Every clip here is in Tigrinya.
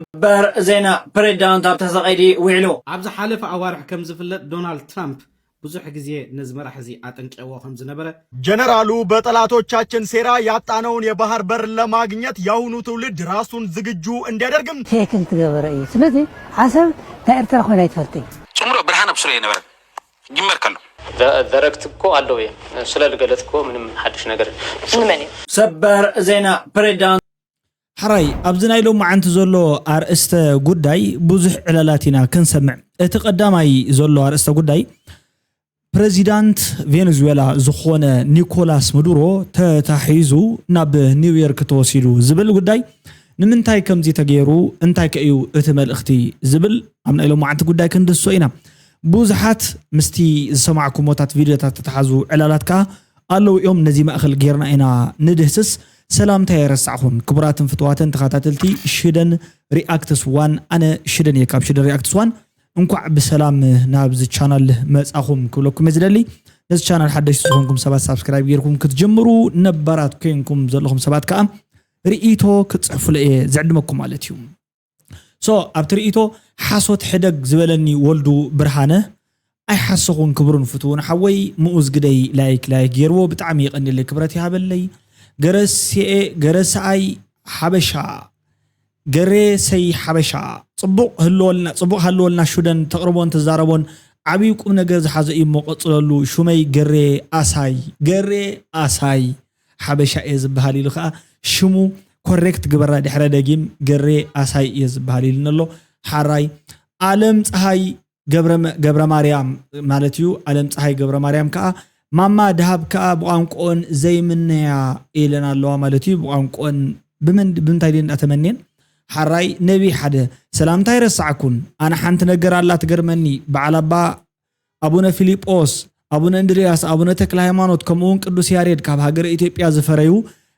ሰበር ዜና፣ ፕሬዚዳንት ኣብ ትሕቲ ቀይዲ ውዒሉ። ኣብ ዝሓለፈ ኣዋርሕ ከም ዝፍለጥ ዶናልድ ትራምፕ ብዙሕ ግዜ ነዚ መራሒ እዚ ኣጠንቂቕዎ ከም ዝነበረ ጀነራሉ በጠላቶቻችን ሴራ ያጣነውን የባህር በር ለማግኘት የአሁኑ ትውልድ ራሱን ዝግጁ እንዲያደርግም ቴክን ትገበረ እዩ። ስለዚ ዓሰብ ናይ ኤርትራ ኮይና ኣይትፈልጥይ። ጽምዶ ብርሃን ኣብ ሱር የነበረ ጅመር ከሎ ዘረግት እኮ ኣለዉ እዮም ስለ ዝገለጽ እኮ ምንም ሓድሽ ነገር ንመን እዩ ሰበር ዜና ፕሬዚዳንት ሕራይ ኣብዚ ናይ ሎማዓንቲ ዘሎ ኣርእስተ ጉዳይ ብዙሕ ዕላላት ኢና ክንሰምዕ። እቲ ቀዳማይ ዘሎ ኣርእስተ ጉዳይ ፕረዚዳንት ቬነዙዌላ ዝኾነ ኒኮላስ መዱሮ ተታሒዙ ናብ ኒውዮርክ ተወሲዱ ዝብል ጉዳይ ንምንታይ ከምዚ ተገይሩ እንታይ ከ እዩ እቲ መልእኽቲ ዝብል ኣብ ናይ ሎማዓንቲ ጉዳይ ክንድህስሶ ኢና። ብዙሓት ምስቲ ዝሰማዕኩሞታት ቪድዮታት ተተሓዙ ዕላላት ከኣ ኣለዉ እዮም። ነዚ ማእኸል ጌርና ኢና ንድህስስ። ሰላምታ የረሳዕኹን ክቡራትን ፍትዋትን ተኸታተልቲ ሽደን ሪኣክትስ ዋን፣ ኣነ ሽደን እየ ካብ ሽደን ሪኣክትስ ዋን። እንኳዕ ብሰላም ናብዚ ቻናል መጻኹም ክብለኩም እየ ዝደሊ። ነዚ ቻናል ሓደሽቲ ዝኾንኩም ሰባት ሳብስክራይብ ጌርኩም ክትጅምሩ፣ ነባራት ኮይንኩም ዘለኹም ሰባት ከኣ ርእይቶ ክትጽሕፉለ እየ ዝዕድመኩም ማለት እዩ። ሶ ኣብቲ ርእይቶ ሓሶት ሕደግ ዝበለኒ ወልዱ ብርሃነ ኣይሓሰኹን ክብሩን ፍትውን ሓወይ ምኡዝ ግደይ ላይክ ላይክ ጌርዎ ብጣዕሚ የቐንየለይ ክብረት ይሃበለይ ገረሴኤ ገረሰኣይ ሓበሻ ገሬሰይ ሓበሻ ጽቡቕ ህልወልና ጽቡቕ ሃልወልና ሹደን ተቕርቦን ትዛረቦን ዓብዩ ቁም ነገር ዝሓዘ እዩ እሞ ቀጽለሉ ሹመይ ገሬ ኣሳይ ገሬ ኣሳይ ሓበሻ እየ ዝበሃል ኢሉ ከዓ ሽሙ ኮሬክት ግበራ ድሕረ ደጊም ገሬ ኣሳይ እየ ዝበሃል ኢሉኒ ኣሎ ሓራይ ኣለም ፀሃይ ገብረ ማርያም ማለት እዩ ኣለም ፀሃይ ገብረ ማርያም ከዓ ማማ ድሃብ ከዓ ብቋንቋኦን ዘይምነያ ኢለን ኣለዋ ማለት እዩ ብቋንቋኦን ብምንታይ ድን እንዳተመንየን ሓራይ ነቢ ሓደ ሰላምታ ይረሳዕኩን ኣነ ሓንቲ ነገር ኣላ ትገርመኒ በዓል ኣባ ኣቡነ ፊሊጶስ፣ ኣቡነ እንድርያስ፣ ኣቡነ ተክለ ሃይማኖት ከምኡውን ቅዱስ ያሬድ ካብ ሃገረ ኢትዮጵያ ዝፈረዩ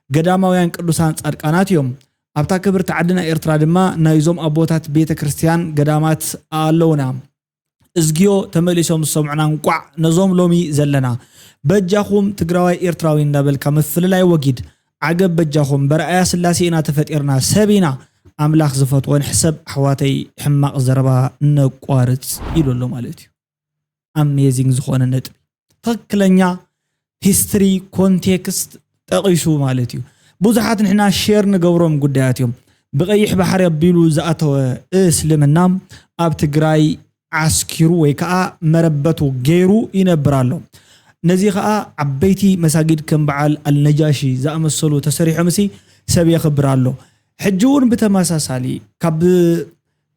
ገዳማውያን ቅዱሳን ጻድቃናት እዮም። ኣብታ ክብርቲ ዓድና ኤርትራ ድማ ናይዞም ኣቦታት ቤተ ክርስቲያን ገዳማት ኣለውና። እዝግዮ ተመሊሶም ዝሰምዑና እንቋዕ ነዞም ሎሚ ዘለና በጃኹም ትግራዋይ ኤርትራዊ እንዳበልካ ምፍልላይ ወጊድ ዓገብ በጃኹም በርኣያ ስላሴ ኢና ተፈጢርና ሰብ ኢና ኣምላኽ ዝፈትዎ ንሕሰብ ኣሕዋተይ ሕማቕ ዘረባ ነቋርጽ ኢሉ ኣሎ ማለት እዩ። ኣሜዚንግ ዝኾነ ነጥቢ ትኽክለኛ ሂስትሪ ኮንቴክስት ጠቒሱ ማለት እዩ። ብዙሓት ንሕና ሼር ንገብሮም ጉዳያት እዮም። ብቐይሕ ባሕሪ ኣቢሉ ዝኣተወ እስልምና ኣብ ትግራይ ዓስኪሩ ወይ ከዓ መረበቱ ገይሩ ይነብር ኣሎ። ነዚ ከዓ ዓበይቲ መሳጊድ ከም በዓል ኣልነጃሺ ዝኣመሰሉ ተሰሪሖምሲ ሰብ የኽብር ኣሎ። ሕጂ እውን ብተመሳሳሊ ካብ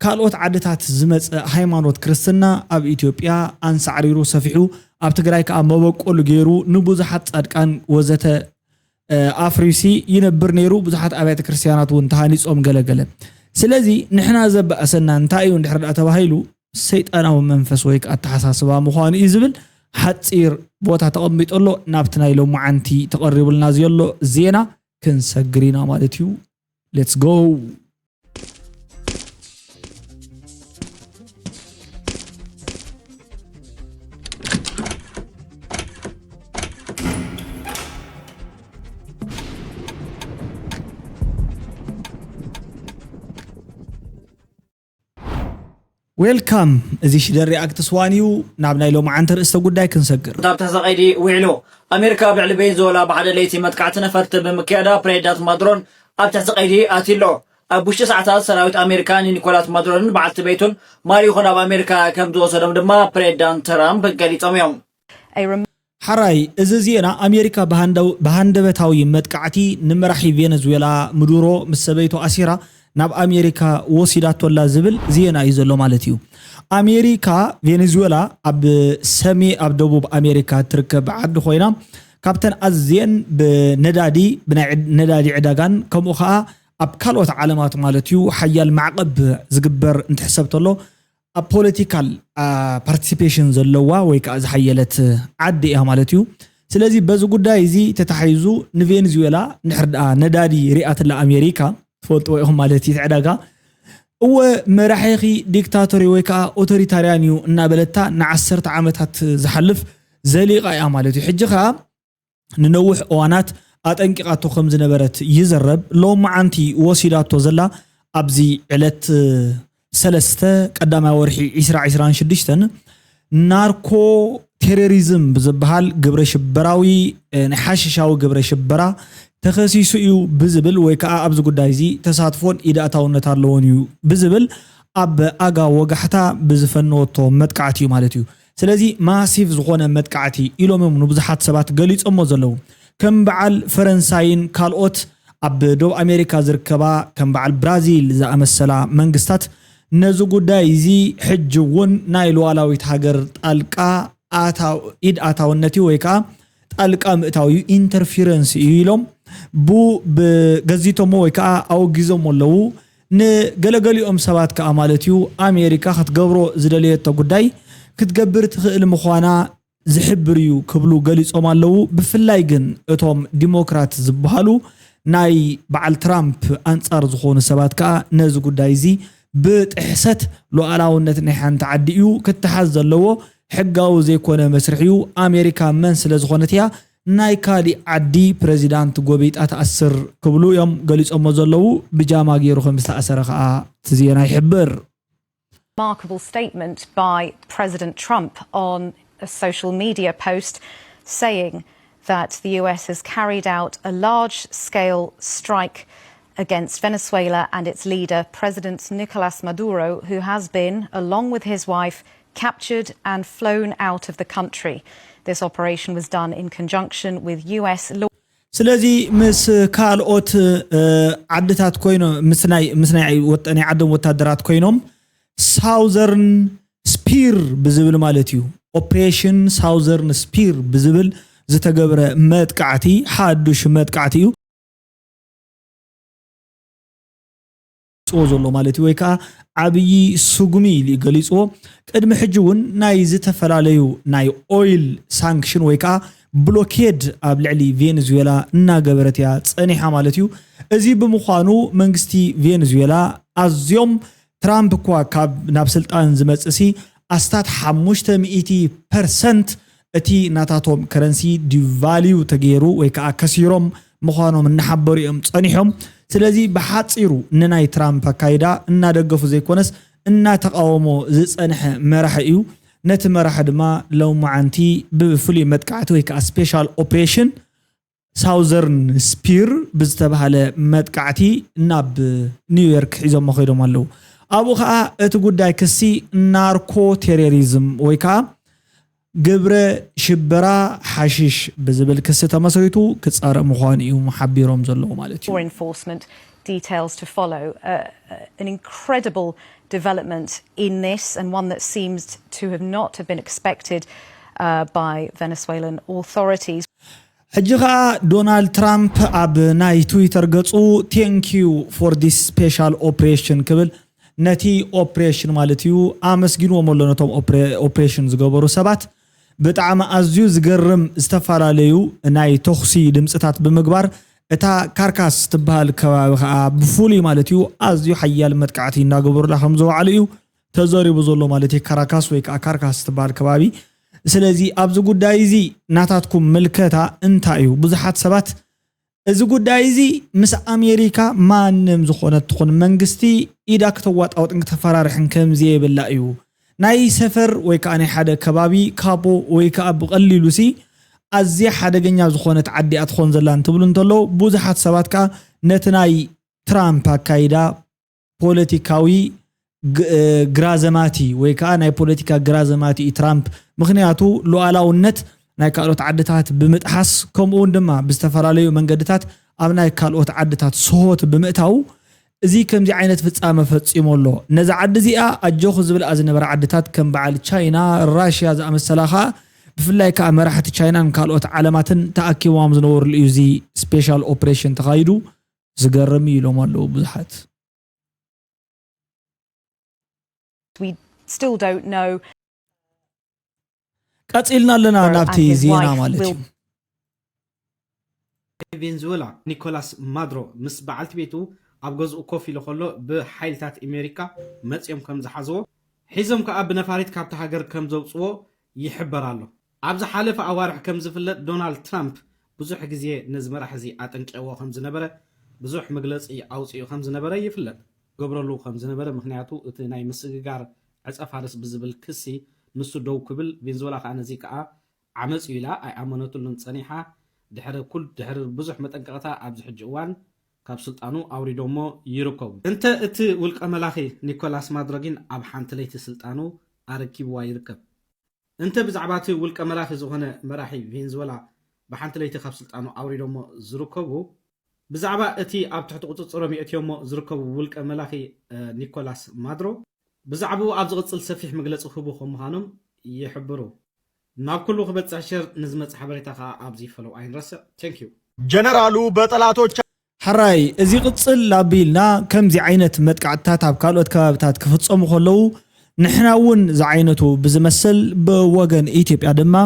ካልኦት ዓድታት ዝመፀ ሃይማኖት ክርስትና ኣብ ኢትዮጵያ ኣንሳዕሪሩ ሰፊሑ ኣብ ትግራይ ከዓ መበቆሉ ገይሩ ንብዙሓት ፃድቃን ወዘተ ኣፍሪሲ ይነብር ነይሩ። ብዙሓት ኣብያተ ክርስትያናት እውን ተሃኒፆም ገለገለ። ስለዚ ንሕና ዘባእሰና እንታይ እዩ እንድሕር ደኣ ተባሂሉ ሰይጣናዊ መንፈስ ወይ ከዓ ኣተሓሳስባ ምዃኑ እዩ ዝብል ሓፂር ቦታ ተቐሚጡ ኣሎ። ናብቲ ናይ ሎማዓንቲ ተቐሪቡልና ዘሎ ዜና ክንሰግር ኢና ማለት እዩ። Let's go! ዌልካም፣ እዚ ሽደን ሪኣክትስ ዋን እዩ። ናብ ናይ ሎማዓንቲ ርእስተ ጉዳይ ክንሰግር። ኣብ ትሕቲ ቀይዲ ውዒሉ። ኣሜሪካ ኣብ ልዕሊ ቬንዙዌላ ብሓደ ለይቲ መጥቃዕቲ ነፈርቲ ብምክያዳ ፕሬዚዳንት ማዱሮን ኣብ ትሕቲ ቀይዲ ኣትዩ ኣሎ። ኣብ ውሽጢ ሰዓታት ሰራዊት ኣሜሪካ ንኒኮላስ ማዱሮን በዓልቲ ቤቱን ማሪኾን ኣብ ኣሜሪካ ከም ዝወሰዶም ድማ ፕሬዚዳንት ትራምፕ ገሊጾም እዮም። ሓራይ እዚ ዜና ኣሜሪካ ብሃንደበታዊ መጥቃዕቲ ንመራሒ ቬነዙዌላ ምዱሮ ምስ ሰበይቱ ኣሲራ ናብ ኣሜሪካ ወሲዳቶላ ዝብል ዜና እዩ ዘሎ ማለት እዩ። ኣሜሪካ ቬነዙዌላ ኣብ ሰሜ ኣብ ደቡብ ኣሜሪካ ትርከብ ዓዲ ኮይና ካብተን ኣዝየን ብነዳዲ ብናይ ነዳዲ ዕዳጋን ከምኡ ከዓ ኣብ ካልኦት ዓለማት ማለት እዩ ሓያል ማዕቐብ ዝግበር እንትሕሰብ ተሎ ኣብ ፖለቲካል ፓርቲሲፔሽን ዘለዋ ወይ ከዓ ዝሓየለት ዓዲ እያ ማለት እዩ። ስለዚ በዚ ጉዳይ እዚ ተታሒዙ ንቬንዙዌላ እንድሕር ደኣ ነዳዲ ሪኣትላ ኣሜሪካ ትፈልጥዎ ኢኹም ማለት እዩ ዕዳጋ እወ መራሒኺ ዲክታቶር ወይ ከዓ ኦቶሪታርያን እዩ እናበለታ ንዓሰርተ ዓመታት ዝሓልፍ ዘሊቓ እያ ማለት እዩ። ሕጂ ከዓ ንነዊሕ እዋናት ኣጠንቂቓቶ ከም ዝነበረት ይዝረብ። ሎማዓንቲ ወሲዳቶ ዘላ ኣብዚ ዕለት ሰለስተ ቀዳማይ ወርሒ ዕስራ ዕስራን ሽዱሽተን ናርኮ ቴሮሪዝም ብዝበሃል ግብረ ሽበራዊ፣ እ፣ ናይ ሓሽሻዊ ግብረ ሽበራ ተኸሲሱ እዩ ብዝብል ወይ ከዓ ኣብዚ ጉዳይ እዚ ተሳትፎን ኢድ ኣእታውነት ኣለዎን እዩ ብዝብል ኣብ ኣጋ ወጋሕታ ብዝፈነወቶ መጥቃዕቲ እዩ ማለት እዩ። ስለዚ ማሲቭ ዝኾነ መጥቃዕቲ ኢሎም እዮም ንብዙሓት ሰባት ገሊጾሞ ዘለዉ። ከም በዓል ፈረንሳይን ካልኦት ኣብ ደቡብ ኣሜሪካ ዝርከባ ከም በዓል ብራዚል ዝኣመሰላ መንግስታት ነዚ ጉዳይ እዚ ሕጂ እውን ናይ ሉዓላዊት ሃገር ጣልቃ ኣታው-፣ ኢድ ኣታውነት እዩ ወይ ከዓ ጣልቃ ምእታው እዩ፣ ኢንተርፊረንስ እዩ ኢሎም ቡ-፣ ብ-፣ ገዚቶሞ ወይ ከዓ ኣወጊዞሞ ኣለዉ። ንገለገሊኦም ሰባት ከዓ ማለት እዩ ኣሜሪካ ክትገብሮ ዝደለየቶ ጉዳይ ክትገብር ትኽእል ምዃና ዝሕብር እዩ ክብሉ ገሊጾም ኣለዉ። ብፍላይ ግን እቶም ዲሞክራት ዝበሃሉ ናይ በዓል ትራምፕ ኣንጻር ዝኾኑ ሰባት ከዓ ነዚ ጉዳይ እዚ ብጥሕሰት ሉዓላውነት ናይ ሓንቲ ዓዲ እዩ ክተሓዝ ዘለዎ፣ ሕጋዊ ዘይኮነ መስርሕ እዩ። ኣሜሪካ መን ስለ ዝኾነት እያ ናይ ካሊእ ዓዲ ፕሬዚዳንት ጎቢጣ ትኣስር ክብሉ እዮም ገሊጾሞ ዘለዉ። ብጃማ ገይሩ ከም ዝተኣሰረ ከዓ እቲ ዜና ይሕብር። Remarkable statement by President Trump on a social media post saying that the U S has carried out a large scale strike against Venezuela and its leader, President Nicolas Maduro, who has been, along with his wife, captured and flown out of the country. This operation was done in conjunction with U S law. ስለዚ ምስ ካልኦት ዓድታት ኮይኖም ምስ ናይ ዓዶም ወታደራት ኮይኖም ሳውዘርን ስፒር ብዝብል ማለት እዩ። ኦፕሬሽን ሳውዘርን ስፒር ብዝብል ዝተገብረ መጥቃዕቲ ሓዱሽ መጥቃዕቲ እዩ። ገሊፅዎ ዘሎ ማለት እዩ ወይ ከዓ ዓብዪ ስጉሚ ኢሉ እዩ ገሊፅዎ። ቅድሚ ሕጂ እውን ናይ ዝተፈላለዩ ናይ ኦይል ሳንክሽን ወይ ከዓ ብሎኬድ ኣብ ልዕሊ ቬንዙዌላ እናገበረት እያ ፀኒሓ ማለት እዩ። እዚ ብምዃኑ መንግስቲ ቬንዙዌላ ኣዝዮም ትራምፕ እኳ ካብ ናብ ስልጣን ዝመፅእሲ ኣስታት ሓሙሽተ ሚእቲ ፐርሰንት እቲ ናታቶም ከረንሲ ዲቫልዩ ተገይሩ ወይ ከዓ ከሲሮም ምዃኖም እናሓበሩ እዮም ፀኒሖም። ስለዚ ብሓፂሩ ንናይ ትራምፕ ኣካይዳ እናደገፉ ዘይኮነስ እናተቃወሞ ዝፀንሐ መራሒ እዩ። ነቲ መራሒ ድማ ሎማዓንቲ ብፍሉይ መጥቃዕቲ ወይ ከዓ ስፔሻል ኦፕሬሽን ሳውዘርን ስፒር ብዝተባሃለ መጥቃዕቲ ናብ ኒውዮርክ ሒዞሞ ከይዶም ኣለዉ። ኣብኡ ከዓ እቲ ጉዳይ ክሲ ናርኮ ቴሮሪዝም ወይ ከዓ ግብረ ሽበራ ሓሽሽ ብዝብል ክሲ ተመስሪቱ ክፃረእ ምዃኑ እዩ ሓቢሮም ዘለዉ ማለት እዩ። Law enforcement details to follow. Uh, an incredible development in this, and one that seems to have not have been expected uh, by Venezuelan authorities. ሕጂ ከዓ ዶናልድ ትራምፕ ኣብ ናይ ትዊተር ገፁ thank you for this special operation ክብል ነቲ ኦፕሬሽን ማለት እዩ ኣመስጊንዎም ኣሎ ነቶም ኦፕሬሽን ዝገበሩ ሰባት። ብጣዕሚ ኣዝዩ ዝገርም ዝተፈላለዩ ናይ ተኹሲ ድምፅታት ብምግባር እታ ካርካስ ትበሃል ከባቢ ከዓ ብፍሉይ ማለት እዩ ኣዝዩ ሓያል መጥቃዕቲ እናገበሩላ ከም ዝወዓሉ እዩ ተዘሪቡ ዘሎ ማለት እዩ። ካራካስ ወይ ከዓ ካርካስ ትበሃል ከባቢ። ስለዚ ኣብዚ ጉዳይ እዚ ናታትኩም ምልከታ እንታይ እዩ? ብዙሓት ሰባት እዚ ጉዳይ እዚ ምስ ኣሜሪካ ማንም ዝኾነት ትኹን መንግስቲ ኢዳ ክተዋጣውጥን ክተፈራርሕን ከም ዘየብላ እዩ። ናይ ሰፈር ወይ ከዓ ናይ ሓደ ከባቢ ካቦ ወይ ከዓ ብቐሊሉ ሲ ኣዝያ ሓደገኛ ዝኾነት ዓዲ እያ ትኾን ዘላ እንትብሉ እንተለዉ ብዙሓት ሰባት ከዓ ነቲ ናይ ትራምፕ ኣካይዳ ፖለቲካዊ ግ- እ፣ ግራዘማቲ ወይ ከዓ ናይ ፖለቲካ ግራዘማቲ እዩ ትራምፕ። ምክንያቱ ሉዓላውነት ናይ ካልኦት ዓድታት ብምጥሓስ ከምኡ እውን ድማ ብዝተፈላለዩ መንገድታት ኣብ ናይ ካልኦት ዓድታት ስሆት ብምእታው እዚ ከምዚ ዓይነት ፍፃመ ፈፂሙ ኣሎ። ነዛ ዓዲ እዚኣ ኣጆኹ ዝብልኣ ዝነበረ ዓድታት ከም በዓል ቻይና፣ ራሽያ ዝኣመሰላ ከዓ ብፍላይ ከዓ መራሕቲ ቻይናን ካልኦት ዓለማትን ተኣኪቦም ዝነበሩሉ እዩ እዚ ስፔሻል ኦፕሬሽን ተኻይዱ። ዝገርም እዩ ኢሎም ኣለዉ ብዙሓት። We still don't know. ቀፂልና ኣለና ናብቲ ዜና ማለት እዩ። ቬንዙዌላ ኒኮላስ ማድሮ ምስ በዓልቲ ቤቱ ኣብ ገዝኡ ኮፍ ኢሉ ከሎ ብሓይልታት ኣሜሪካ መፂኦም ከም ዝሓዝዎ ሒዞም ከዓ ብነፋሪት ካብቲ ሃገር ከም ዘውፅዎ ይሕበር ኣሎ። ኣብ ዝሓለፈ ኣዋርሕ ከም ዝፍለጥ ዶናልድ ትራምፕ ብዙሕ ግዜ ነዚ መራሒ እዚ ኣጠንቂቕዎ ከም ዝነበረ ብዙሕ መግለፂ ኣውፂኡ ከም ዝነበረ ይፍለጥ። ክገብረሉ ከም ዝነበረ፣ ምኽንያቱ እቲ ናይ ምስግጋር ዕጸ ፋርስ ብዝብል ክሲ ንሱ ደው ክብል፣ ቬንዙዌላ ከኣ ነዚ ከኣ ዓመጽ እዩ ኢላ ኣይኣመነትሉን ጸኒሓ። ድሕሪ ኩል ድሕሪ ብዙሕ መጠንቀቕታ ኣብዚ ሕጂ እዋን ካብ ስልጣኑ ኣውሪዶሞ ይርከቡ። እንተ እቲ ውልቀ መላኺ ኒኮላስ ማዱሮ ግን ኣብ ሓንቲ ለይቲ ስልጣኑ ኣረኪብዋ ይርከብ። እንተ ብዛዕባ እቲ ውልቀ መላኺ ዝኾነ መራሒ ቬንዙዌላ ብሓንቲ ለይቲ ካብ ስልጣኑ ኣውሪዶሞ ዝርከቡ፣ ብዛዕባ እቲ ኣብ ትሕቲ ቁጽጽሮም የእትዮሞ ዝርከቡ ውልቀ መላኺ ኒኮላስ ማዱሮ ብዛዕባኡ ኣብ ዝቕጽል ሰፊሕ መግለጺ ክህቡ ከም ምዃኖም ይሕብሩ። ናብ ኩሉ ክበጽሕ ሸር ንዝመጽእ ሓበሬታ ከኣ ኣብዚ ፈለው ኣይንረስዕ። Thank you። ጀነራሉ በጠላቶች ሕራይ እዚ ቅጽል ኣቢልና ከምዚ ዓይነት መጥቃዕትታት ኣብ ካልኦት ከባብታት ክፍጸሙ ከለዉ ንሕና እውን ዝዓይነቱ ብዝመስል ብወገን ኢትዮጵያ ድማ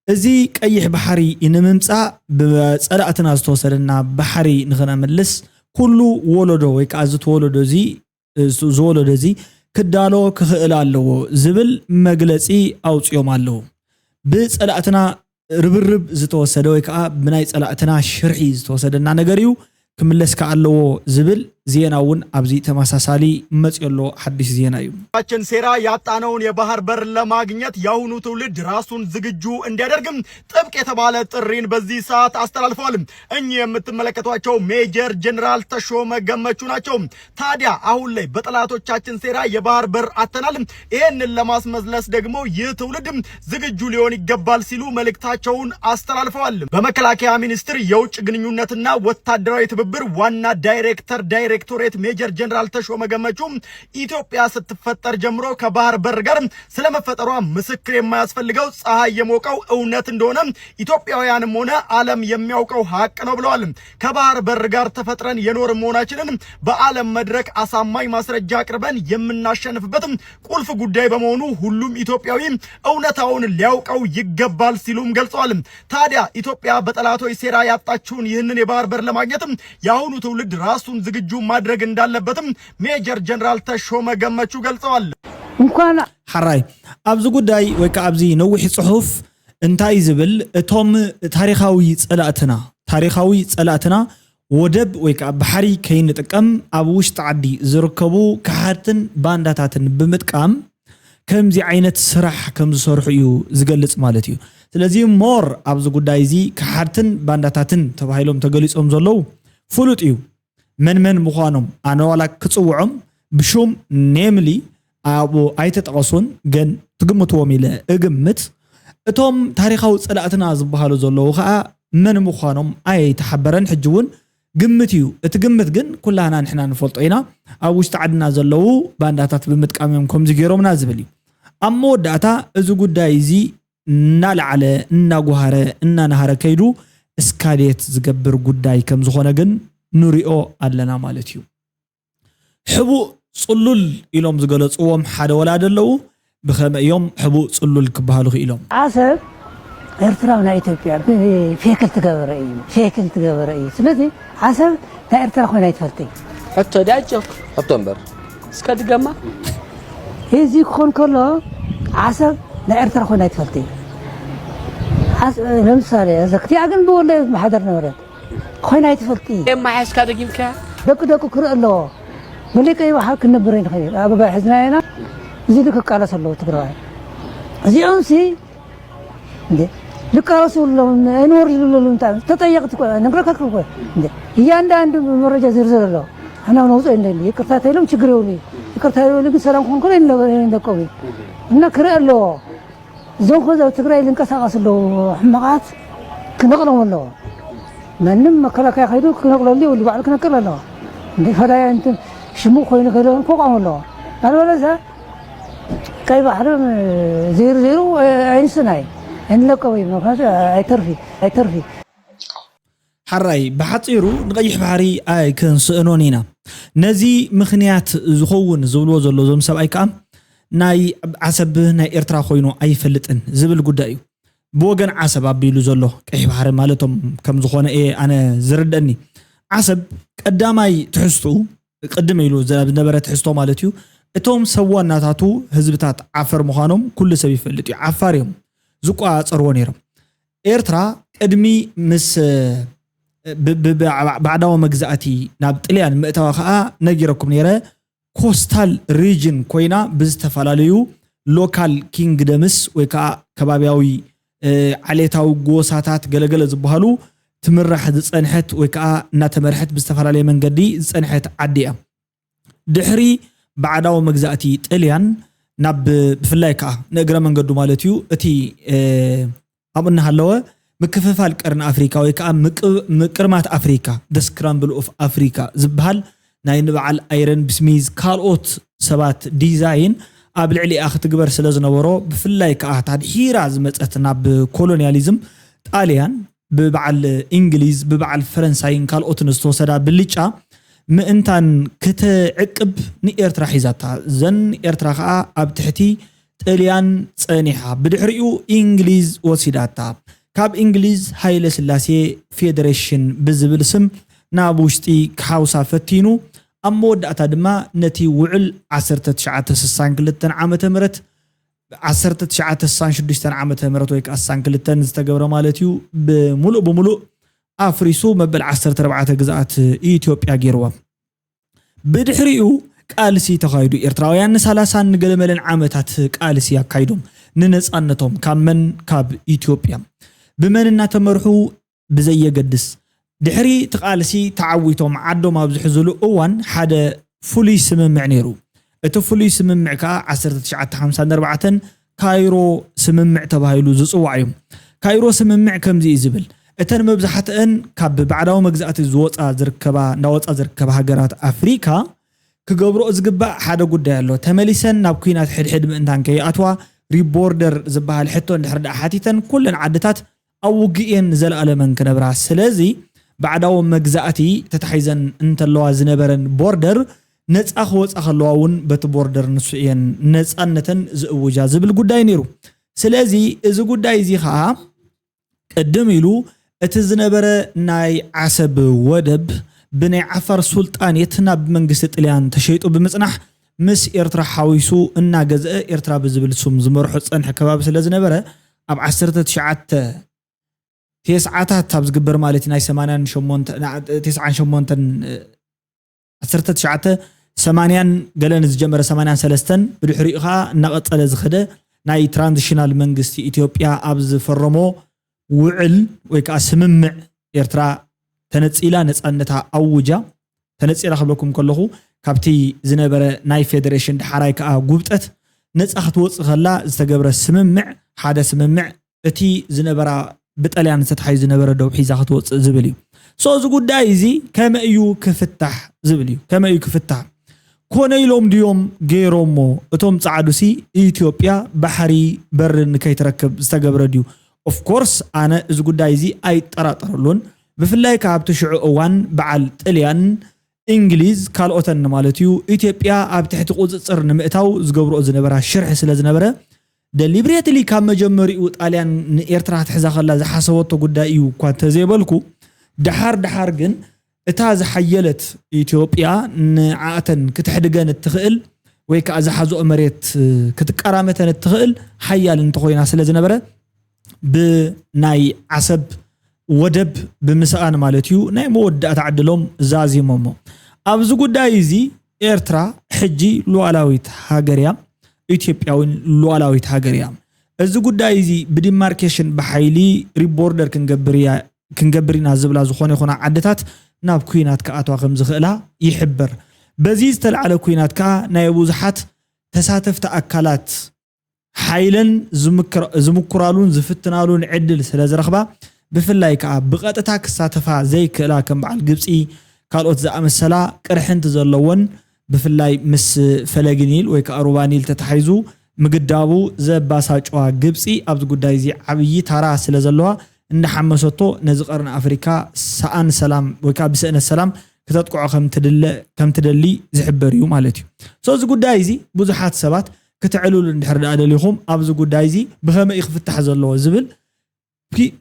እዚ ቀይሕ ባሕሪ ንምምጻእ ብጸላእትና ዝተወሰደና ባሕሪ ንኽነምልስ ኩሉ ወለዶ ወይ ከዓ እዚ ተወለዶ እዚ ዝወለዶ እዚ ክዳሎ ክኽእል ኣለዎ ዝብል መግለጺ ኣውፅኦም ኣለዉ። ብፀላእትና ርብርብ ዝተወሰደ ወይ ከዓ ብናይ ፀላእትና ሽርሒ ዝተወሰደና ነገር እዩ ክምለስ ከኣ ኣለዎ ዝብል ዜና እውን ኣብዚ ተመሳሳሊ መፅዮ ኣሎ ሓዱሽ ዜና እዩ። ችን ሴራ ያጣነውን የባህር በር ለማግኘት የአሁኑ ትውልድ ራሱን ዝግጁ እንዲያደርግም ጥብቅ የተባለ ጥሪን በዚህ ሰዓት አስተላልፈዋል። እኚህ የምትመለከቷቸው ሜጀር ጀነራል ተሾመ ገመቹ ናቸው። ታዲያ አሁን ላይ በጠላቶቻችን ሴራ የባህር በር አጥተናል፣ ይህንን ለማስመለስ ደግሞ ይህ ትውልድ ዝግጁ ሊሆን ይገባል ሲሉ መልእክታቸውን አስተላልፈዋል። በመከላከያ ሚኒስቴር የውጭ ግንኙነትና ወታደራዊ ትብብር ዋና ዳይሬክተር ዳይሬክቶሬት ሜጀር ጀነራል ተሾመ ገመቹ ኢትዮጵያ ስትፈጠር ጀምሮ ከባህር በር ጋር ስለመፈጠሯ ምስክር የማያስፈልገው ፀሐይ የሞቀው እውነት እንደሆነ ኢትዮጵያውያንም ሆነ ዓለም የሚያውቀው ሀቅ ነው ብለዋል። ከባህር በር ጋር ተፈጥረን የኖርን መሆናችንን በዓለም መድረክ አሳማኝ ማስረጃ አቅርበን የምናሸንፍበትም ቁልፍ ጉዳይ በመሆኑ ሁሉም ኢትዮጵያዊ እውነታውን ሊያውቀው ይገባል ሲሉም ገልጸዋል። ታዲያ ኢትዮጵያ በጠላቶች ሴራ ያጣችውን ይህንን የባህር በር ለማግኘትም የአሁኑ ትውልድ ራሱን ዝግጁ ማድረግ እንዳለበትም ሜጀር ጀነራል ተሾመ ገመቹ ገልጸዋል። እንኳን ሓራይ ኣብዚ ጉዳይ ወይ ከዓ ኣብዚ ነዊሕ ፅሑፍ እንታይ ዝብል እቶም ታሪኻዊ ፀላእትና ታሪኻዊ ፀላእትና ወደብ ወይ ከዓ ባሕሪ ከይንጥቀም ኣብ ውሽጢ ዓዲ ዝርከቡ ከሓድትን ባንዳታትን ብምጥቃም ከምዚ ዓይነት ስራሕ ከም ዝሰርሑ እዩ ዝገልፅ ማለት እዩ። ስለዚ ሞር ኣብዚ ጉዳይ እዚ ከሓድትን ባንዳታትን ተባሂሎም ተገሊፆም ዘለዉ ፍሉጥ እዩ። መን መን ምዃኖም ኣነ ዋላ ክፅውዖም ብሹም ኔምሊ ኣብኡ ኣይተጠቐሱን፣ ግን ትግምትዎም ኢለ እግምት። እቶም ታሪኻዊ ፀላእትና ዝበሃሉ ዘለዉ ከዓ መን ምዃኖም ኣይተሓበረን። ሕጂ እውን ግምት እዩ። እቲ ግምት ግን ኩላህና ንሕና ንፈልጦ ኢና። ኣብ ውሽጢ ዓድና ዘለዉ ባንዳታት ብምጥቃም እዮም ከምዚ ገይሮምና ዝብል እዩ። ኣብ መወዳእታ እዚ ጉዳይ እዚ እናለዓለ እናጓሃረ እናነሃረ ከይዱ እስካሌት ዝገብር ጉዳይ ከም ዝኾነ ግን ንሪኦ ኣለና ማለት እዩ። ሕቡእ ፅሉል ኢሎም ዝገለፅዎም ሓደ ወላዲ ኣለዉ። ብኸመይ እዮም ሕቡእ ፅሉል ክበሃሉ ክኢሎም? ዓሰብ ኤርትራ ናይ ኢትዮጵያ ፌክል ትገበረ እዩ ፌክል ትገበረ እዩ። ስለዚ ዓሰብ ናይ ኤርትራ ኮይና ኣይትፈልጥይ። ሕቶ ዳጆክ ሕቶ እምበር እስከ ድገማ። እዚ ክኾን ከሎ ዓሰብ ናይ ኤርትራ ኮይና ኣይትፈልጥይ። ዓስ- ለምሳሌ እዛ ክቲኣ ግን ብወለ ማሕደር ነበረት ኮይና ኣይትፈልጥይ። የማሓየስካ ደጊምካ ደቂ ደቁ ክርኢ ኣለዎ። መለቀይ ባሓ ክንነብር ንኽእል ኣበባ ሕዝና ኢና። እዚ ኢሉ ክቃለስ ኣለዎ ትግራዋይ። እዚኦም ሲ እንዴ ልቃለሱ ኣለዎም ኣይንወርድ ዝብለሉ እንታይ ተጠየቅቲ እኮ ነግረካ እኮ እንዴ እያንዳንዱ መረጃ ዝርዝር ኣሎ። ኣና ነውፀ እንደሊ ይቅርታ ተይሎም ችግር የብሉ። ይቅርታ የብሉ ግን ሰላም ክኾን ከሎ ይንለቀቡ እና ክርኢ ኣለዎ። እዞም ከዚ ኣብ ትግራይ ዝንቀሳቀሱ ኣለዉ ሕማቃት ክነቅሎም ኣለዎ። ማንም መከላከያ ከይዱ ክነቅለሉ የብሉ ባዕሉ ክነቅል ኣለዎ። እንደ ፈዳያ እንትን ሽሙ ኮይኑ ከለውን ክቆም ኣለዎ። ኣለበለዚያ ቀይ ባሕሪ ዘይሩ ዘይሩ ኣይንስናይ ኣይንለቀቡ እዩ። ምክንያቱ ኣይተርፊ ኣይተርፊ ሓራይ ብሓፂሩ ንቐይሕ ባሕሪ ኣይክንስእኖን ኢና። ነዚ ምኽንያት ዝኸውን ዝብልዎ ዘሎ እዞም ሰብኣይ ከዓ ናይ ዓሰብ ናይ ኤርትራ ኮይኑ ኣይፈልጥን ዝብል ጉዳይ እዩ። ብወገን ዓሰብ ኣቢሉ ዘሎ ቀይሕ ባሕሪ ማለቶም ከም ዝኾነ እየ ኣነ ዝርደኒ። ዓሰብ ቀዳማይ ትሕዝትኡ ቅድም ኢሉ ዝነበረ ትሕዝቶ ማለት እዩ። እቶም ሰብ ዋናታቱ ህዝብታት ዓፈር ምዃኖም ኩሉ ሰብ ይፈልጥ እዩ። ዓፋር እዮም ዝቆፃፀርዎ ነይሮም። ኤርትራ ቅድሚ ምስ ብ- ብ- ብ- ባዕዳዊ መግዛእቲ ናብ ጥልያን ምእታዋ ከዓ ነጊረኩም ነይረ። ኮስታል ሪጅን ኮይና ብዝተፈላለዩ ሎካል ኪንግደምስ ወይ ከዓ ከባቢያዊ ዓሌታዊ ጎሳታት ገለገለ ዝበሃሉ ትምራሕ ዝፀንሐት ወይ ከዓ እናተመርሐት ብዝተፈላለየ መንገዲ ዝፀንሐት ዓዲ እያ። ድሕሪ ባዕዳዊ መግዛእቲ ጥልያን ናብ ብፍላይ ከዓ ንእግረ መንገዱ ማለት እዩ እቲ ኣብኡ እናሃለወ ምክፍፋል ቀርኒ ኣፍሪካ ወይ ከዓ ምቅርማት ኣፍሪካ፣ the scramble of Africa ዝበሃል ናይ ንበዓል ኣይረን ብስሚዝ ካልኦት ሰባት ዲዛይን ኣብ ልዕሊኣ ክትግበር ስለ ዝነበሮ ብፍላይ ከዓ ታድሒራ ዝመፀት ናብ ኮሎኒያሊዝም ጣልያን ብበዓል እንግሊዝ ብበዓል ፈረንሳይን ካልኦትን ዝተወሰዳ ብልጫ ምእንታን ክትዕቅብ ንኤርትራ ሒዛታ። ዘን ኤርትራ ከዓ ኣብ ትሕቲ ጥልያን ጸኒሓ። ብድሕሪኡ እንግሊዝ ወሲዳታ። ካብ እንግሊዝ ሃይለ ስላሴ ፌደሬሽን ብዝብል ስም ናብ ውሽጢ ክሓውሳ ፈቲኑ ኣብ መወዳእታ ድማ ነቲ ውዕል ዓሰርተ ትሽዓተ ስሳን ክልተን ዓመተ ምህረት ዓሰርተ ትሽዓተ ስሳን ሽዱሽተን ዓመተ ምህረት ወይ ከዓ ስሳን ክልተን ዝተገብረ ማለት እዩ ብምሉእ ብምሉእ ኣፍሪሱ መበል ዓሰርተ ኣርባዕተ ግዝኣት ኢትዮጵያ ገይርዋ። ብድሕሪኡ ቃልሲ ተኻይዱ። ኤርትራውያን ንሳላሳን ንገለመለን ዓመታት ቃልሲ ኣካይዶም ንነጻነቶም ካብ መን ካብ ኢትዮጵያ ብመን እናተመርሑ ብዘየገድስ ድሕሪ እቲ ቃልሲ ተዓዊቶም ዓዶም ኣብ ዝሕዝሉ እዋን ሓደ ፍሉይ ስምምዕ ነይሩ። እቲ ፍሉይ ስምምዕ ከዓ ዓሰርተ ትሽዓተ ሓምሳን ኣርባዕተን ካይሮ ስምምዕ ተባሂሉ ዝፅዋዕ እዩ። ካይሮ ስምምዕ ከምዚ እዩ ዝብል፣ እተን መብዛሕትአን ካብ ባዕዳዊ መግዛእቲ ዝወፃ ዝርከባ እንዳወፃ ዝርከባ ሃገራት ኣፍሪካ ክገብሮ ዝግባእ ሓደ ጉዳይ ኣሎ። ተመሊሰን ናብ ኩናት ሕድሕድ ምእንታን ከይኣትዋ ሪቦርደር ዝበሃል ሕቶ እንድሕር ደኣ ሓቲተን ኩለን ዓድታት ኣብ ውግእየን ንዘለኣለመን ክነብራ። ስለዚ ባዕዳዊ መግዛእቲ ተታሒዘን እንተለዋ ዝነበረን ቦርደር ነፃ ክወፃ ከለዋ እውን በቲ ቦርደር ንሱ እየን ነፃነተን ዝእውጃ ዝብል ጉዳይ ነይሩ። ስለዚ እዚ ጉዳይ እዚ ከዓ ቅድም ኢሉ እቲ ዝነበረ ናይ ዓሰብ ወደብ ብናይ ዓፋር ሱልጣኔት ናብ መንግስቲ ጥልያን ተሸይጡ ብምፅናሕ ምስ ኤርትራ ሓዊሱ እናገዝአ ኤርትራ ብዝብል ስም ዝመርሖ ዝፀንሐ ከባቢ ስለ ዝነበረ ኣብ ዓሰርተ ትሽዓተ ቴስዓታት ኣብ ዝግበር ማለት ናይ ሰማንያን ሸሞንተ ና- ቴስዓን ሸሞንተን ዓሰርተ ትሽዓተ ሰማንያን ገለን ዝጀመረ ሰማንያን ሰለስተን ብድሕሪኡ ከዓ እናቐፀለ ዝኸደ ናይ ትራንዚሽናል መንግስቲ ኢትዮጵያ ኣብ ዝፈረሞ ውዕል ወይ ከዓ ስምምዕ ኤርትራ ተነፂላ ነፃነታ ኣውጃ። ተነፂላ ክብለኩም ከለኹ ካብቲ ዝነበረ ናይ ፌደሬሽን ዳሕራይ ከዓ ጉብጠት ነፃ ክትወፅእ ከላ ዝተገብረ ስምምዕ ሓደ ስምምዕ እቲ ዝነበራ ብጠልያን ዝተታሓዩ ዝነበረ ደው ሒዛ ክትወፅእ ዝብል እዩ። So እዚ ጉዳይ እዚ ከመይ እዩ ክፍታሕ ዝብል እዩ። ከመይ እዩ ክፍታሕ? ኮነ ኢሎም ድዮም ገይሮሞ እቶም ፃዕዱሲ ኢትዮጵያ ባሕሪ በሪ ንከይትረክብ ዝተገብረ ድዩ? Of course ኣነ እዚ ጉዳይ እዚ ኣይጠራጠረሉን። ብፍላይ ካብ ኣብቲ ሽዑ እዋን በዓል ጥልያን እንግሊዝ ካልኦተን ማለት እዩ ኢትዮጵያ ኣብ ትሕቲ ቁፅፅር ንምእታው ዝገብርኦ ዝነበራ ሽርሒ ስለ ዝነበረ ደሊብሬትሊ ካብ መጀመሪኡ ጣልያን ንኤርትራ ክትሕዛ ከላ ዝሓሰበቶ ጉዳይ እዩ እኳ እንተዘይበልኩ ድሓር ድሓር ግን እታ ዝሓየለት ኢትዮጵያ ንዓእተን ክትሕድገን እትኽእል ወይ ከዓ ዝሓዝኦ መሬት ክትቀራመተን እትኽእል ሓያል እንተኾይና ስለ ዝነበረ ብናይ ዓሰብ ወደብ ብምስኣን ማለት እዩ ናይ መወዳእታ ዕድሎም ዛዚሞሞ። ኣብዚ ጉዳይ እዚ ኤርትራ ሕጂ ሉዓላዊት ሃገር እያ፣ ኢትዮጵያ እውን ሉዓላዊት ሃገር እያ። እዚ ጉዳይ እዚ ብዲማርኬሽን ብሓይሊ ሪቦርደር ክንገብር እያ ክንገብር ኢና ዝብላ ዝኾነ ይኹና ዓድታት ናብ ኩናት ክኣትዋ ከም ዝኽእላ ይሕበር። በዚ ዝተለዓለ ኩናት ከዓ ናይ ብዙሓት ተሳተፍቲ ኣካላት ሓይለን ዝምክራሉን ዝፍትናሉን ዕድል ስለ ዝረኽባ ብፍላይ ከዓ ብቐጥታ ክሳተፋ ዘይክእላ ከም በዓል ግብፂ ካልኦት ዝኣመሰላ ቅርሕንቲ ዘለዎን ብፍላይ ምስ ፈለግ ኒል ወይ ከዓ ሩባ ኒል ተታሒዙ ምግዳቡ ዘባሳጭዋ ግብፂ ኣብዚ ጉዳይ እዚ ዓብዪ ታራ ስለ ዘለዋ እንዳሓመሰቶ ነዚ ቀርኒ ኣፍሪካ ሰኣን ሰላም ወይ ከዓ ብስእነት ሰላም ክተጥቅዖ ከም ትድለ ከም ትደሊ ዝሕበር እዩ ማለት እዩ። So እዚ ጉዳይ እዚ ብዙሓት ሰባት ክትዕልሉ እንድሕር ደኣ ደሊኹም ኣብዚ ጉዳይ እዚ ብኸመይ እዩ ክፍታሕ ዘለዎ ዝብል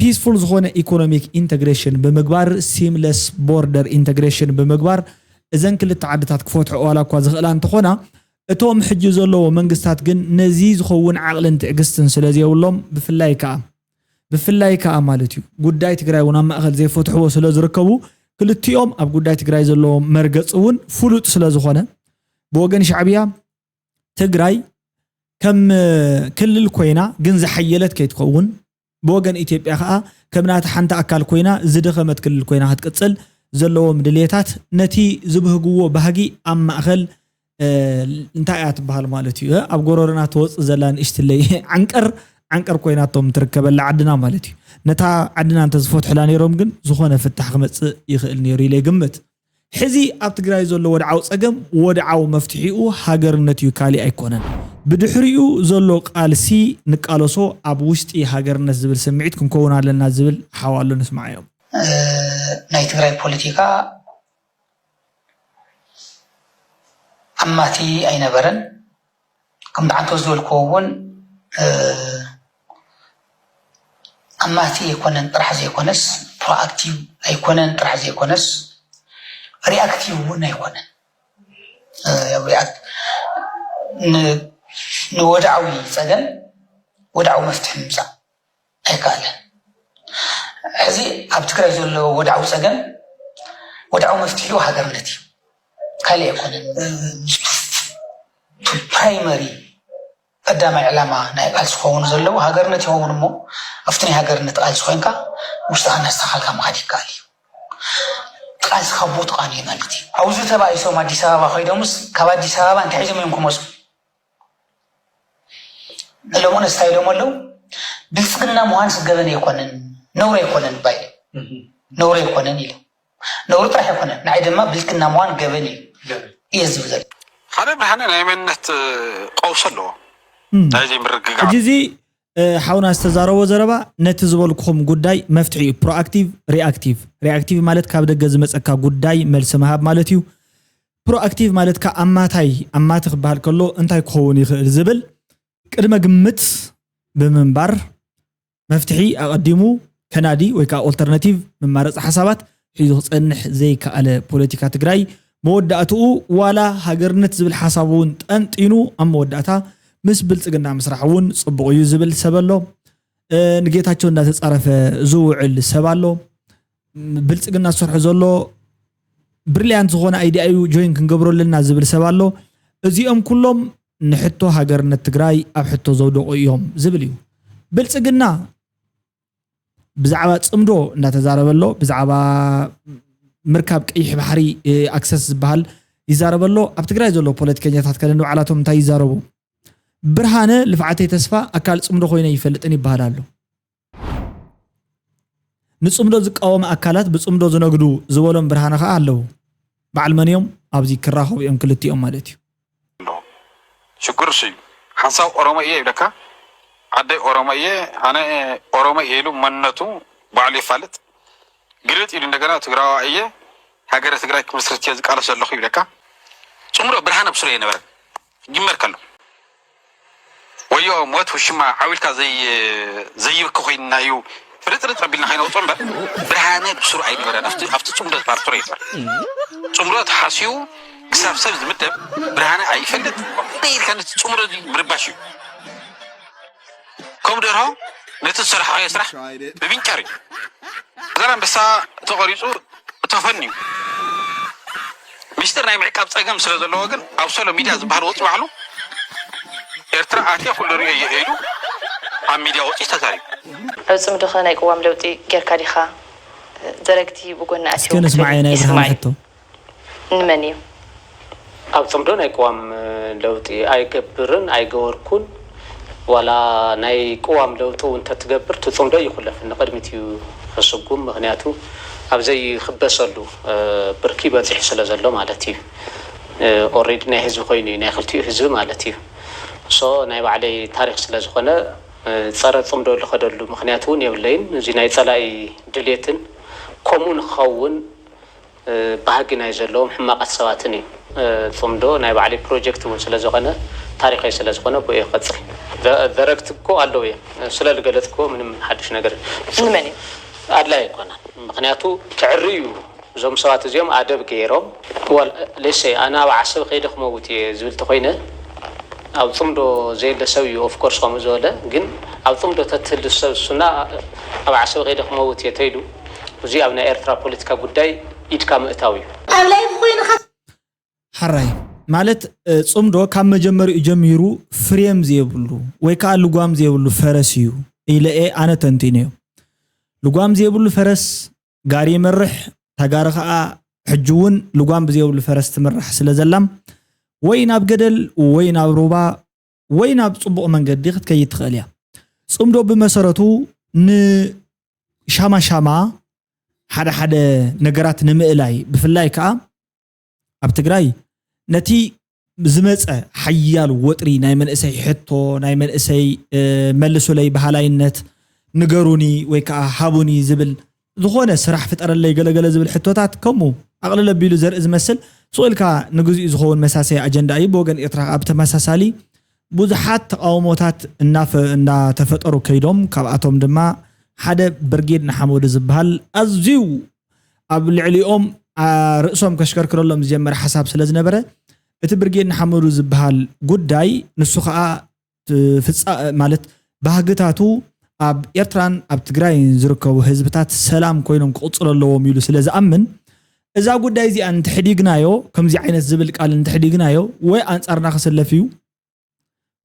ፒስፉል ዝኾነ ኢኮኖሚክ ኢንተግሬሽን ብምግባር ሲምለስ ቦርደር ኢንተግሬሽን ብምግባር እዘን ክልተ ዓድታት ክፈትሖ ዋላ እኳ ዝኽእላ እንተኾና እቶም ሕጂ ዘለዎ መንግስታት ግን ነዚ ዝኸውን ዓቕልን ትዕግስትን ስለ ዘየብሎም ብፍላይ ከዓ ብፍላይ ከዓ ማለት እዩ ጉዳይ ትግራይ እውን ኣብ ማእኸል ዘይፈትሕዎ ስለ ዝርከቡ ክልቲኦም ኣብ ጉዳይ ትግራይ ዘለዎም መርገፂ እውን ፍሉጥ ስለ ዝኾነ ብወገን ሻዕብያ ትግራይ ከም ክልል ኮይና ግን ዝሓየለት ከይትኸውን ብወገን ኢትዮጵያ ከዓ ከም ናቲ ሓንቲ ኣካል ኮይና ዝደኸመት ክልል ኮይና ክትቅፅል ዘለዎም ድልየታት ነቲ ዝብህግዎ ባህጊ ኣብ ማእኸል እንታይ እያ ትበሃል ማለት እዩ ኣብ ጎረሮና ትወፅእ ዘላ ንእሽትለይ ዓንቀር ዓንቀር ኮይናቶም ትርከበላ ዓድና ማለት እዩ። ነታ ዓድና እንተዝፈትሑላ ነይሮም ግን ዝኾነ ፍታሕ ክመፅእ ይኽእል ነይሩ ኢለ ይግምት። ሕዚ ኣብ ትግራይ ዘሎ ወድዓዊ ፀገም ወድዓዊ መፍትሒኡ ሃገርነት እዩ፣ ካሊእ ኣይኮነን። ብድሕሪኡ ዘሎ ቃልሲ ንቃለሶ ኣብ ውሽጢ ሃገርነት ዝብል ስምዒት ክንከውን ኣለና ዝብል ሓው ኣሎ፣ ንስማዓዮም። ናይ ትግራይ ፖለቲካ ኣማቲ ኣይነበረን። ከም ደዓንቶ ዝበልክዎ እውን ኣማቲ ኣይኮነን ጥራሕ ዘይኮነስ ፕሮኣክቲቭ ኣይኮነን ጥራሕ ዘይኮነስ ሪኣክቲቭ እውን ኣይኮነን። ንወድዓዊ ፀገም ወድዓዊ መፍትሒ ምምፃእ ኣይከኣለን። ሕዚ ኣብ ትግራይ ዘሎ ወድዓዊ ፀገም ወድዓዊ መፍትሒኡ ሃገርነት እዩ፣ ካሊእ ኣይኮነን። ፕራይመሪ ቀዳማይ ዕላማ ናይ ቃልሲ ክኸውን ዘለዎ ሃገርነት ይኸውን እሞ ኣብቲ ናይ ሃገርነት ቃልሲ ኮይንካ ውሽጥኻ እናስተኻልካ ምኻድ ይከኣል እዩ። ቃልሲ ካብ ቦትኡ ቃንዩ ማለት እዩ። ኣብዚ ተባኢሶም ኣዲስ ኣበባ ከይዶምስ ካብ ኣዲስ ኣበባ እንታይ ሒዞም እዮም ክመፁ? እሎም ኦነስታ ኢሎም ኣለዉ። ብልፅግና ምዃን ስገበን ኣይኮነን ነውሪ ኣይኮነን ባይ ነውሪ ኣይኮነን ኢሎም። ነውሪ ጥራሕ ኣይኮነን ንዓይ ድማ ብልፅግና ምዃን ገበን እዩ እየ ዝብል ዘሎ። ሓደ ብርሃነ ናይ መንነት ቀውሲ ኣለዎ ናይ ዘይምርግጋዕ። ሕጂ እዚ ሓውና ዝተዛረቦ ዘረባ ነቲ ዝበልኩኹም ጉዳይ መፍትሒ እዩ። ፕሮኣክቲቭ ሪኣክቲቭ። ሪኣክቲቭ ማለት ካብ ደገ ዝመፀካ ጉዳይ መልሲ ምሃብ ማለት እዩ። ፕሮኣክቲቭ ማለት ከ ኣማታይ ኣማቲ ክበሃል ከሎ እንታይ ክኸውን ይኽእል ዝብል ቅድመ ግምት ብምንባር መፍትሒ ኣቐዲሙ ከናዲ ወይ ከዓ ኦልተርናቲቭ መማረፂ ሓሳባት ሒዙ ክፀንሕ ዘይከኣለ ፖለቲካ ትግራይ መወዳእትኡ ዋላ ሃገርነት ዝብል ሓሳብ እውን ጠንጢኑ ኣብ መወዳእታ ምስ ብልፅግና ምስራሕ እውን ፅቡቕ እዩ ዝብል ሰብ ኣሎ። ንጌታቸው እንዳተፃረፈ ዝውዕል ሰብ ኣሎ። ብልፅግና ዝሰርሖ ዘሎ ብሪሊያንት ዝኾነ ኣይዲያ እዩ ጆይን ክንገብሮ ኣለና ዝብል ሰብ ኣሎ። እዚኦም ኩሎም ንሕቶ ሃገርነት ትግራይ ኣብ ሕቶ ዘውደቑ እዮም ዝብል እዩ። ብልፅግና ብዛዕባ ፅምዶ እንዳተዛረበ ኣሎ፣ ብዛዕባ ምርካብ ቀይሕ ባሕሪ ኣክሰስ ዝበሃል ይዛረበ ኣሎ። ኣብ ትግራይ ዘለዉ ፖለቲከኛታት ከለ ንባዕላቶም እንታይ ይዛረቡ? ብርሃነ ልፍዓተይ ተስፋ ኣካል ፅምዶ ኮይነ ይፈልጥን ይበሃል ኣሎ። ንፅምዶ ዝቃወሙ ኣካላት ብፅምዶ ዝነግዱ ዝበሎም ብርሃነ ከዓ ኣለዉ። በዓል መን እዮም? ኣብዚ ክራኸቡ እዮም ክልቲኦም ማለት እዩ። ሽግር እሱ እዩ። ሓንሳብ ኦሮሞ እየ ይብለካ፣ ዓደይ ኦሮሞ እየ፣ ኣነ ኦሮሞ እየ ኢሉ መንነቱ ባዕሉ የፋልጥ። ግልጥ ኢሉ እንደገና ትግራዋ እየ፣ ሃገረ ትግራይ ክምስርት እየ ዝቃለስ ዘለኹ ይብለካ። ፅምዶ ብርሃነ ብስሩ ኣይነበረን። ክጅመር ከሎ ወዮ ሞት ውሽማ ዓው ኢልካ ዘይብኪ ኮይንና እዩ ፍርጥርጥ ኣቢልና ከይነውፅኦ እምበር ብርሃነ ብስሩ ኣይነበረን። ኣብቲ ኣብቲ ፅምዶ ዝፓርትሮ ይበር ፅምዶ ተሓስዩ ክሳብ ሰብ ዝምደብ ብርሃነ ኣይፈልጥ እንታይ ኢልካ ነቲ ፅምዶ እዚ ምርባሽ እዩ። ከም ደርሆ ነቲ ዝሰራሕካዮ ስራሕ ብምንጫር እዩ። ዛላንበሳ ተቖሪፁ ተፈንዩ። ሚስጥር ናይ ምዕቃብ ፀገም ስለ ዘለዎ ግን ኣብ ሶሎ ሚድያ ዝበሃል ወፂ ባዕሉ ኤርትራ ኣትየ ኩሉ ርእዮ እየ ኢሉ ኣብ ሚድያ ወፂ ተዛሪቡ። ኣብ ፅምዶኸ ናይ ቅዋም ለውጢ ጌርካ ዲኻ? ዘረግቲ ብጎኒ ኣትዮም ክትብል ይስማዕ እዩ። ንመን እዩ? ኣብ ፅምዶ ናይ ቅዋም ለውጢ ኣይገብርን ኣይገበርኩን። ዋላ ናይ ቅዋም ለውጢ እውን እንተትገብር እቲ ፅምዶ ይኹለፍ ንቕድሚት እዩ ክስጉም። ምኽንያቱ ኣብ ዘይኽበሰሉ ብርኪ በፂሑ ስለ ዘሎ ማለት እዩ። ኦሬዲ ናይ ህዝቢ ኮይኑ እዩ፣ ናይ ክልቲኡ ህዝቢ ማለት እዩ። ሶ ናይ ባዕለይ ታሪክ ስለ ዝኾነ ፀረ ፅምዶ ልኸደሉ ምኽንያት እውን የብለይን። እዚ ናይ ፀላኢ ድሌትን ከምኡ ንክኸውን ባህጊ ናይ ዘለዎም ሕማቓት ሰባትን እዩ። ፅምዶ ናይ ባዕለይ ፕሮጀክት እውን ስለ ዝኾነ ታሪኸይ ስለ ዝኾነ ብኡ እየ ክቐፅል። ዘረግቲ እኮ ኣለዉ እዮም ስለ ዝገለፅክዎ ምንም ሓድሽ ነገር እዩ። ንመን እዩ? ኣድላይ ኣይኮነን። ምኽንያቱ ክዕሪ እዩ። እዞም ሰባት እዚኦም ኣደብ ገይሮም ዋል ሌሴ ኣነ ኣብ ዓሰብ ከይደ ክመውት እየ ዝብል ተኮይነ ኣብ ፅምዶ ዘየለ ሰብ እዩ ኦፍኮርስ ከምኡ ዝበለ ግን ኣብ ጽምዶ ተትህሉ ሰብ እሱና ኣብ ዓሰብ ከይደ ክመውት እየ ተይሉ፣ እዚ ኣብ ናይ ኤርትራ ፖለቲካ ጉዳይ ኢድካ ምእታው እዩ። ኣብ ላይፍ ኮይንካ ሓራይ ማለት ጽምዶ ካብ መጀመሪኡ ጀሚሩ ፍሬም ዘይብሉ ወይ ከዓ ልጓም ዘይብሉ ፈረስ እዩ ኢለ እየ ኣነ ተንቲነዮ። ልጓም ዘይብሉ ፈረስ ጋሪ ይመርሕ፣ ተጋሪ ከዓ ሕጂ እውን ልጓም ብዘይብሉ ፈረስ ትምራሕ ስለ ዘላም ወይ ናብ ገደል ወይ ናብ ሩባ ወይ ናብ ጽቡቕ መንገዲ ክትከይድ ትኽእል እያ። ጽምዶ ብመሰረቱ ንሻማሻማ ሓደ ሓደ ነገራት ንምእላይ ብፍላይ ከዓ ኣብ ትግራይ ነቲ ዝመፀ ሓያል ወጥሪ ናይ መንእሰይ ሕቶ ናይ መንእሰይ መልሱለይ በሃላይነት ንገሩኒ ወይ ከዓ ሃቡኒ ዝብል ዝኾነ ስራሕ ፍጠረለይ ገለገለ ዝብል ሕቶታት ከምኡ ኣቕልል ኣቢሉ ዘርኢ ዝመስል ስቕ ኢልካ ንግዚኡ ዝኸውን መሳሰይ ኣጀንዳ እዩ። ብወገን ኤርትራ ከዓ ብተመሳሳሊ ብዙሓት ተቃውሞታት እንዳተፈጠሩ ከይዶም ካብኣቶም ድማ ሓደ ብርጌድ ንሓመዱ ዝበሃል ኣዝዩ ኣብ ልዕሊኦም ርእሶም ከሽከርክረሎም ዝጀመረ ሓሳብ ስለ ዝነበረ እቲ ብርጌድ ንሓመዱ ዝበሃል ጉዳይ ንሱ ከዓ ማለት ባህግታቱ ኣብ ኤርትራን ኣብ ትግራይን ዝርከቡ ህዝብታት ሰላም ኮይኖም ክቕፅሉ ኣለዎም ኢሉ ስለ ዝኣምን እዛ ጉዳይ እዚኣ እንተሕዲግናዮ ከምዚ ዓይነት ዝብል ቃል እንተሕዲግናዮ ወይ ኣንፃርና ክስለፍ እዩ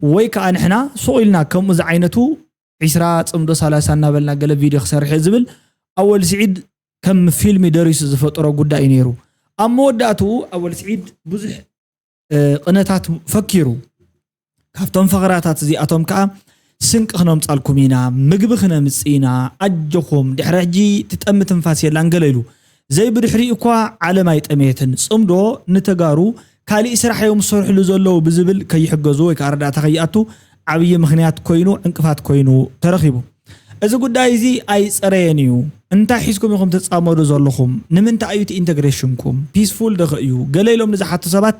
ወይ ከዓ ንሕና ሱቕ ኢልና ከምኡ ዝዓይነቱ ዒስራ ፅምዶ ሰላሳ እናበልና ገለ ቪድዮ ክሰርሕ እየ ዝብል ኣወል ስዒድ ከም ፊልሚ ደሪሱ ዝፈጠሮ ጉዳይ እዩ ነይሩ። ኣብ መወዳእትኡ ኣወል ስዒድ ብዙሕ ቅነታት ፈኪሩ ካብቶም ፈኽራታት እዚኣቶም ከዓ ስንቂ ክነምፃልኩም ኢና፣ ምግቢ ክነምፅእ ኢና፣ ኣጆኹም ድሕሪ ሕጂ ትጠሚ ትንፋስ የላን ገለ ኢሉ። ዘይብድሕሪኡ እኳ ዓለም ኣይጠመየትን። ፅምዶ ንተጋሩ ካሊእ ስራሕ እዮም ዝሰርሕሉ ዘለዉ ብዝብል ከይሕገዙ ወይ ከዓ ረዳእታ ከይኣቱ ዓብዪ ምኽንያት ኮይኑ ዕንቅፋት ኮይኑ ተረኺቡ። እዚ ጉዳይ እዚ ኣይፀረየን እዩ። እንታይ ሒዝኩም ኢኹም ትፃመዱ ዘለኹም? ንምንታይ እዩ እቲ ኢንተግሬሽንኩም? ፒስፉል ደኸ እዩ? ገለ ኢሎም ንዝሓቱ ሰባት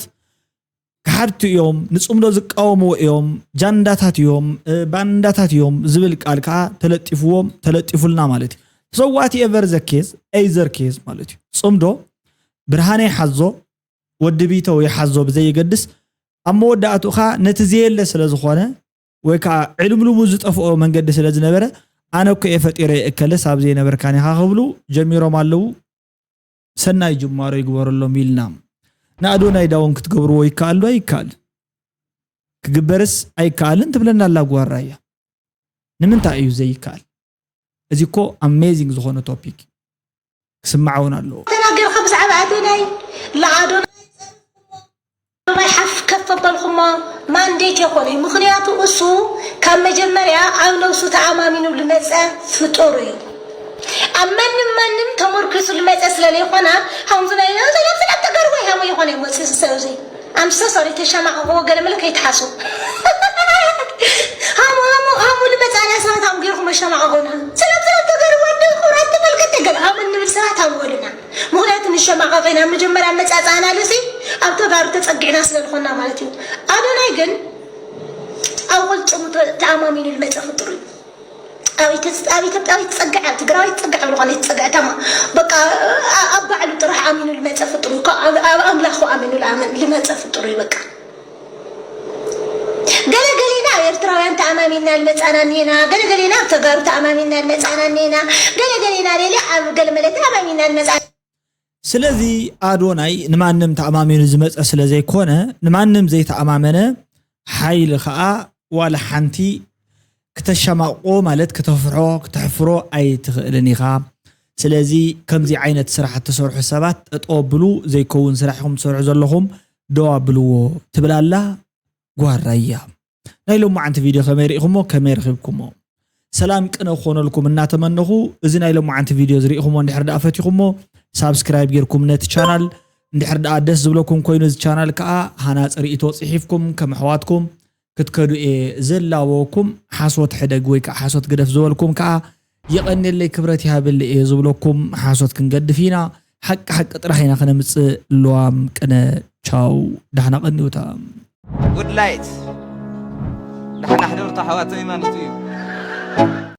ክሓድቲ እዮም፣ ንፅምዶ ዝቃወምዎ እዮም፣ ጃንዳታት እዮም፣ ባንዳታት እዮም ዝብል ቃል ከዓ ተለጢፍዎም ተለጢፉልና ማለት እዩ። So whatever the case either case ማለት እዩ። ፅምዶ ብርሃነ ይሓዞ ወዲ ቢተው ይሓዞ ብዘየገድስ ኣብ መወዳእትኡ ከዓ ነቲ ዘየለ ስለ ዝኾነ ወይ ከዓ ዕልምልሙ ዝጠፍኦ መንገዲ ስለ ዝነበረ ኣነ እኮ እየ ፈጢረ እከለስ ኣብ ዘይነበርካን ኢኻ ክብሉ ጀሚሮም ኣለዉ። ሰናይ ጅማሮ ይግበረሎም ኢልና ንኣዶናይ ዳውን ክትገብርዎ ይከኣል ዶ ኣይከኣል? ክግበርስ ኣይከኣልን ትብለና ኣላ ጓራ እያ። ንምንታይ እዩ ዘይከኣል? እዚ እኮ ኣሜዚንግ ዝኾነ ቶፒክ ክስማዕ እውን ኣለዎ። ተናገርካ ብዛዕባ ኣዶናይ ለኣዶናይ ኣዶናይ ሓፍ ከፍ ኣበልኩሞ ማንዴት የኮነ ምክንያቱ እሱ ካብ መጀመርያ ኣብ ነብሱ ተኣማሚኑ ልመፀ ፍጡር እዩ። ኣብ ማንም ማንም ተመርኪሱ ልመፀ ስለለይኮና ከምዚ ናይ ሰላም ሰላም ተጋሩ ወይ ሃሞ ይኮነ ይመፅእ ሰብ እዚ ኣምሰ ሶሪ ተሸማቀቅዎ ገለ መለ ከይትሓሱ ሃሞ ሃሞ ሃሞ ልመፃና ሰባት ሃሞ ገይርኩም ኣሸማቀቁና ሰላም ሰላም ተጋሩ ወዲ ኩራት ተመልከት ተገል ሃሞ እንብል ሰባት ሃሞ ወልና ምክንያቱ ንሸማቀቅ ኢና መጀመርያ መፃፃእና ልሲ ኣብ ተጋሩ ተፀጊዕና ስለዝኮና ማለት እዩ ኣዶናይ ግን ኣብ ቅልፅሙ ተኣማሚኑ ልመፀ ፍጡር እዩ ኣብ ኢትዮጵያዊ ትፀግዕ ኣብ ትግራዊ ትፀግዕ ኣብ ዝኾነ ትፀግዕ ተማ በቃ ኣብ ባዕሉ ጥራሕ ኣሚኑ ልመፀ ፍጡር እዩ ኣብ ኣምላኹ ኣሚኑ ልመፀ ፍጡር እዩ በቃ ገለገሌና ኣብ ኤርትራውያን ተኣማሚና ልመፃና እኒና ገለገሌና ኣብ ተጋሩ ተኣማሚና ልመፃና እኒና ገለገሌና ሌሊ ኣብ ገለመለ ተኣማሚና ልመፃና ስለዚ ኣዶናይ ንማንም ተኣማሚኑ ዝመፀ ስለ ዘይኮነ ንማንም ዘይተኣማመነ ሓይሊ ከዓ ዋላ ሓንቲ ክተሸማቅቆ ማለት ክተፍርሖ ክተሕፍሮ ኣይትኽእልን ኢኻ። ስለዚ ከምዚ ዓይነት ስራሕ እትሰርሑ ሰባት ጠጠው ኣብሉ፣ ዘይከውን ስራሕ ኢኹም ትሰርሑ ዘለኹም፣ ደው ኣብልዎ ትብል ኣላ ጓል ራያ። ናይ ሎማዓንቲ ቪድዮ ከመይ ርኢኹሞ? ከመይ ረኺብኩሞ? ሰላም ቅነ ክኾነልኩም እናተመነኹ፣ እዚ ናይ ሎማዓንቲ ቪድዮ ዝርኢኹሞ እንድሕር ደኣ ፈቲኹሞ፣ ሳብስክራይብ ጌርኩም ነቲ ቻናል፣ እንድሕር ደኣ ደስ ዝብለኩም ኮይኑ እዚ ቻናል ከኣ ሃናፂ ርኢቶ ፅሒፍኩም ከም ኣሕዋትኩም ክትከዱ እየ ዘላወኩም። ሓሶት ሕደግ ወይ ከዓ ሓሶት ግደፍ ዝበልኩም ከኣ የቐንየለይ ክብረት ይሃበለይ እየ ዝብለኩም። ሓሶት ክንገድፍ ኢና፣ ሓቂ ሓቂ ጥራሕ ኢና ከነምፅእ። ለዋም ቅነ ቻው፣ ዳሕና ቀንዩታ። ጉድ ላይት ዳሕና ሕደርቱ ኣሕዋተይ ማለት እዩ።